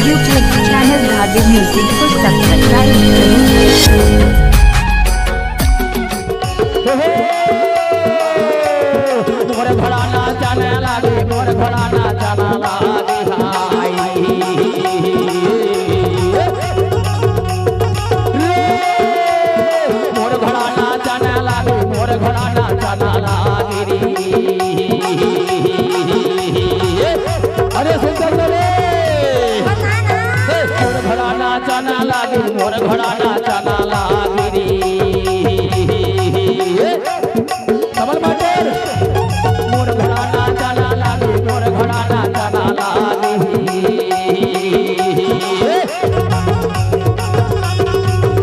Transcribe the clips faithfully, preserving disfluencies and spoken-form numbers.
YouTube channel Dhabi Music को subscribe करें। मोर घोड़ा नाचने लागे, मोर घोड़ा नाचने लागे, हाय। रे, मोर घोड़ा नाचने लागे, मोर घोड़ा नाचने लागे रे। अरे सुंदर रे। ए, मोर घोड़ा नाचने लागे, मोर घोड़ा नाचने लागे रे। कमल मास्टर, मोर घोड़ा नाचने लागे, मोर घोड़ा नाचने लागे।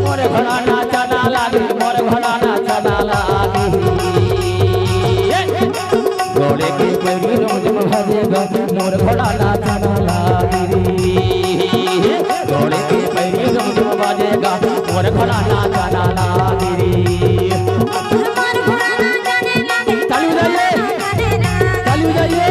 मोर घोड़ा नाचने लागे, मोर घोड़ा नाचने लागे। घोड़े के पैरी रोज में भजेगा, मोर घोड़ा नाचने लागे रे। घोड़े के पैरी रोज में भजेगा, मोर घोड़ा नाचने लागे रे। चालू हो जाइए, चालू हो जाइए।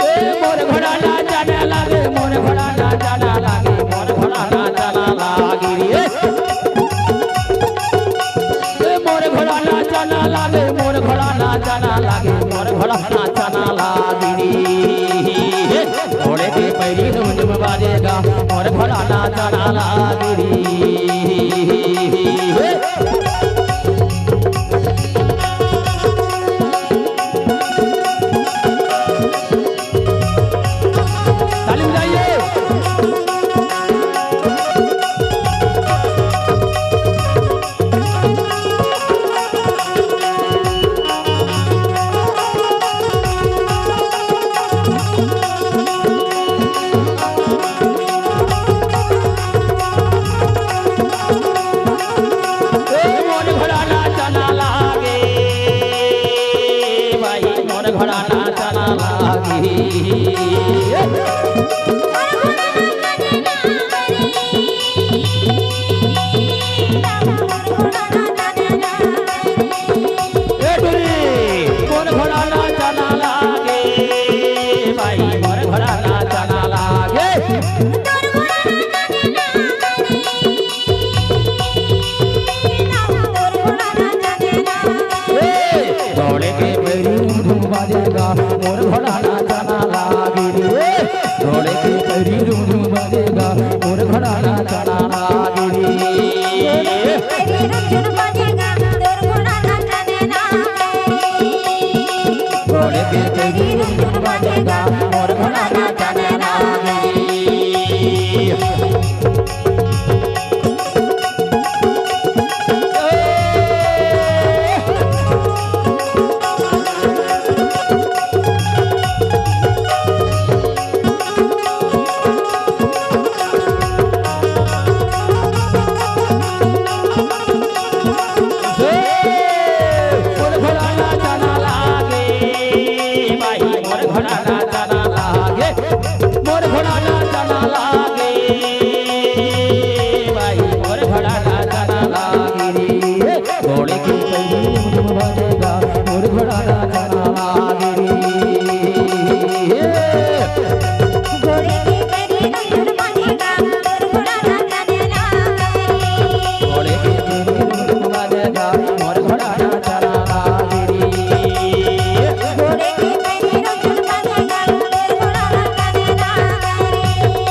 ए, मोर घोड़ा नाचने लागे, मोर घोड़ा नाचने लागे, मोर घोड़ा नाचने लागे रे। ए, मोर घोड़ा नाचने लागे, मोर घोड़ा नाचने लागे, मोर घोड़ा नाचने लागे रे। घोड़े के पैरी रोज में बाजेगा, मोर घोड़ा नाचने लागे रे। ताली बजाइए। ए, मोर घोड़ा नाचना लागे, भाई, मोर घोड़ा नाचना लागे। ए टुरी, मोर घोड़ा नाचना लागे, भाई, मोर घोड़ा नाचना लागे। ए, घोड़े के पैरी धूम बाजेगा, मोर घोड़ा नाचना लागे रे। घोड़े के पैरी धूम धूम बाजेगा, मोर घोड़ा नाचना लागे रे। घोड़े के पैरी धूम धूम बाजेगा, मोर घोड़ा नाचना लागे रे। मोर घोड़ा नाचना लागे, भाई, मोर घोड़ा नाचना लागे रे। घोड़े के पैरी धूम धूम बाजेगा, मोर घोड़ा नाचना लागे रे। घोड़े के पैरी धूम धूम बाजेगा, मोर घोड़ा नाचना लागे रे। घोड़े के पैरी धूम धूम बाजेगा, मोर घोड़ा नाचना लागे रे। घोड़े के पैरी धूम धूम बाजेगा, मोर घोड़ा नाचना लागे रे।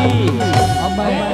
अब मैं